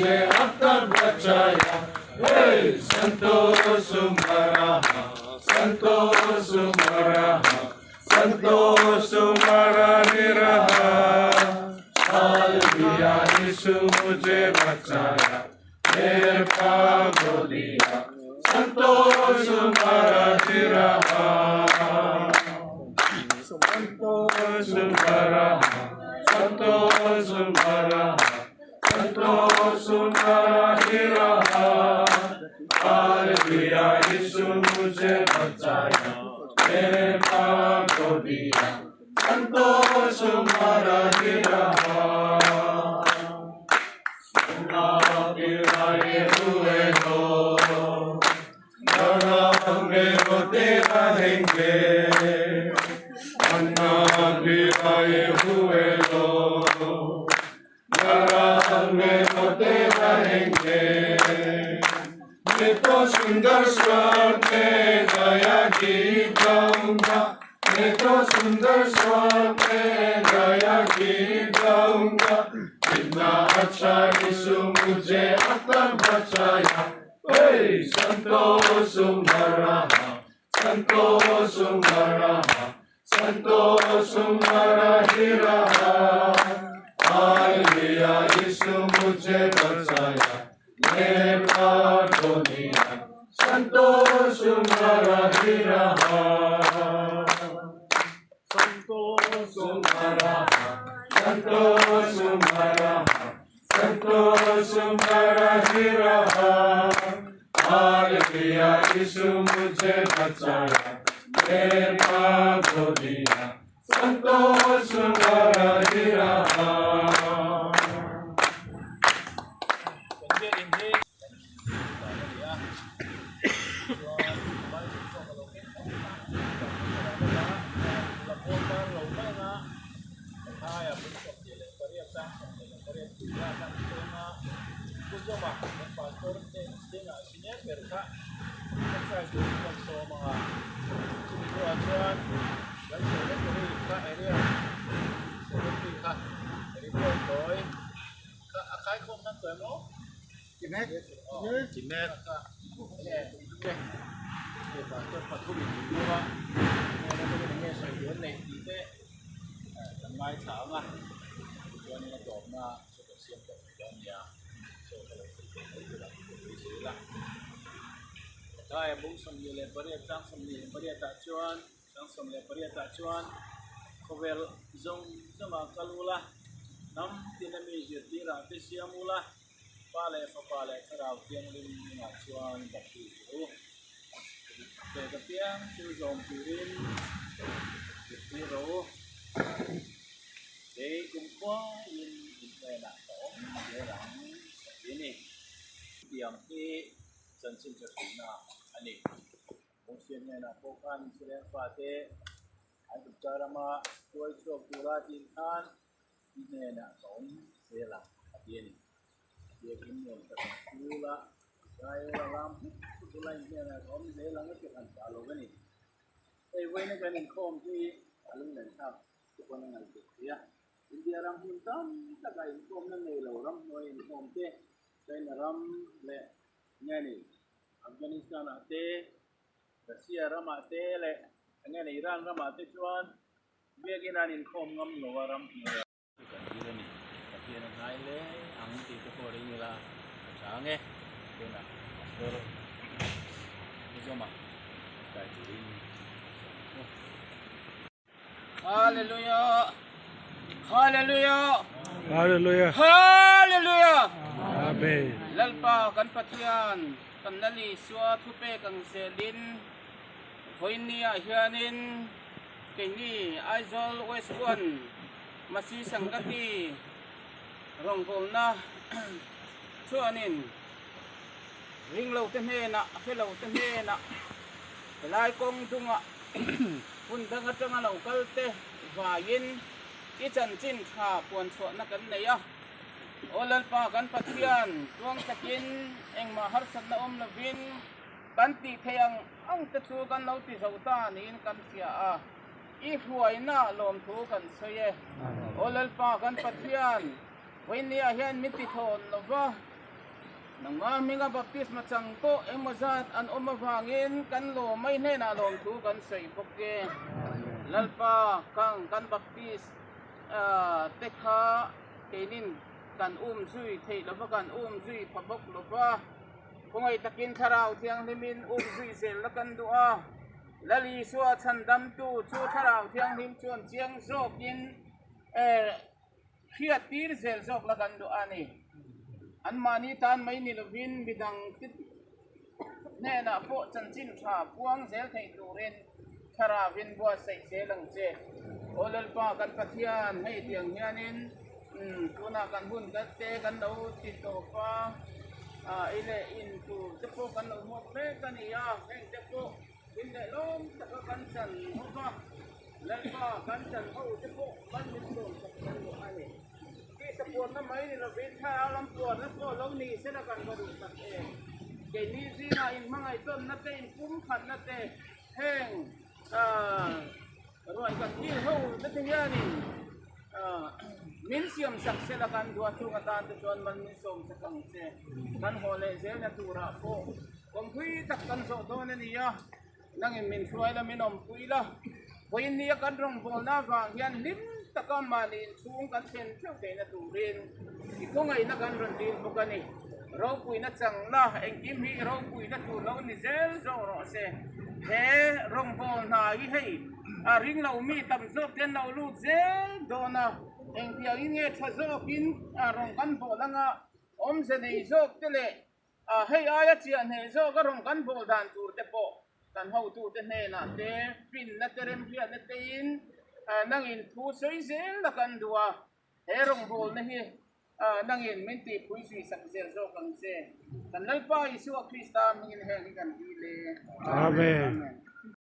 मुझे अब तक बचाया। हे संतोष मरा, संतोष मरा, संतोष मरा रहा। हालेलुया, यीशु मुझे बचाया, मेरे पाप धो दिया, संतोष मरा रहा। संतोष मरा, संतोष मरा, संतोष मरा रहा। हालेलुया, यीशु मुझे बचाया, मेरे पाप धो दिया, संतोष मरा रहा। आए हुए हो नरक में रोते रहेंगे, मन्ना आए हुए लोग नरक में रोते रहेंगे। मैं तो सुंदर स्वर्ग में गया गीत गाऊंगा, मैं तो सुंदर स्वर्ग में गया गीत गाऊंगा। कितना अच्छा यीशु मुझे अब तक बचाया। हे संतोष मरा, संतोष मरा, संतोष मरा ही रहा। हालेलुया, यीशु मुझे बचाया, मेरे पाप धो दिया, संतोष मरा ही रहा। संतोष मरा, संतोष मरा, संतोष मरा ही रहा। हालेलुया, यीशु मुझे बचाया, मेरे पाप धो दिया, संतोष मरा ही रहा। Hallelujah. Hallelujah. Hallelujah. Hallelujah. Amen. Lalpa kan Pathian kan Lal Isua thupek ang zelin vawinia hianin keini Aizawl West 1 Masi Sangati rawngbawlna chuanin ringlo te hnenah hrelo te hnenah helai kawng dungah Hun dang atanga lo kal te vaiin i chanchin tha puan chhuahna kan nei a. Aw Lalpa kan Pathian, tuang takin engmah harsatna awm lovin kan tih theih ang ang te chu kan lo ti zo ta niin kan hria a, i hruaina lawmthu kan sawi e. Aw Lalpa kan Pathian, vawinia hian min ti thawn lova. Nangmah hminga baptisma chang pawh engmaw zat an awm avangin kan lawm mai hnenah lawmthu kan sawi bawk e. Lalpa kang kan baptis te kha keinin kan um zui theih lova kan um zui pha bawk lova, khawngaih takin Thlarau Thianghlimin um zui zel la kan duh a. Lal Isua chhandamtu chu Thlarau Thianghlim chuan chiang zawkin hriat tir zel zawk la kan duh a ni. Anmahni tan mai ni lovin midang te hnenah pawh chanchin tha puang zel thei turin Thlarauin buatsaih zel ang che. Aw Lalpa kan Pathian, hei tiang hianin tunah kan hun te kan lo ti tawp a, ei leh in tur te pawh kan lo hmuak mek a ni a, heng te pawh in leh lawm taka kan chan ho va. Lalpa kan chan ho te pawh kan min sawm sak kan duh a ni. Tisa puanna mai ni lovin thlarau lam puanna pawh lo ni sela kan va duh tak em. Keini zingah inhmangaihtawnna te inpumkhatna te heng ruai kan dil ho te te hianin min siam sak sela kan duh a chung atan te chuan man min sawm sak ang che. Kan haw leh zelna turah pawh kawngpui tak kan zawh dawn a ni a. Nangin min hruai la, min awmpui la. Vawiin nia kan rawngbawlna avang hian hlim taka mahni inchhung kan thlen theuh theihna turin i khawngaihna kan rawn dil bawk a ni. Ropuina changna engkim hi ropuina tur lo ni zel zawk rawh se. He rawngbâwl hna hi hei a ring lo mi tam zawk te an lo lut zel dawn a, engtiangin nge tha zawkin rawng kan bawl anga awmze nei zawk te leh A hei aia chiah hneh zawk a rawn kan bawl dan tur te pawh kan hotute hnenah te finna te remhriatna tein nangin thu sawi zel la kan duh a, he rawngbawlna hi nangin min tihpui zui sak zel zawk ang che. Kan Lalpa Isua Krista hmingin heng hi kan dil e. Amen.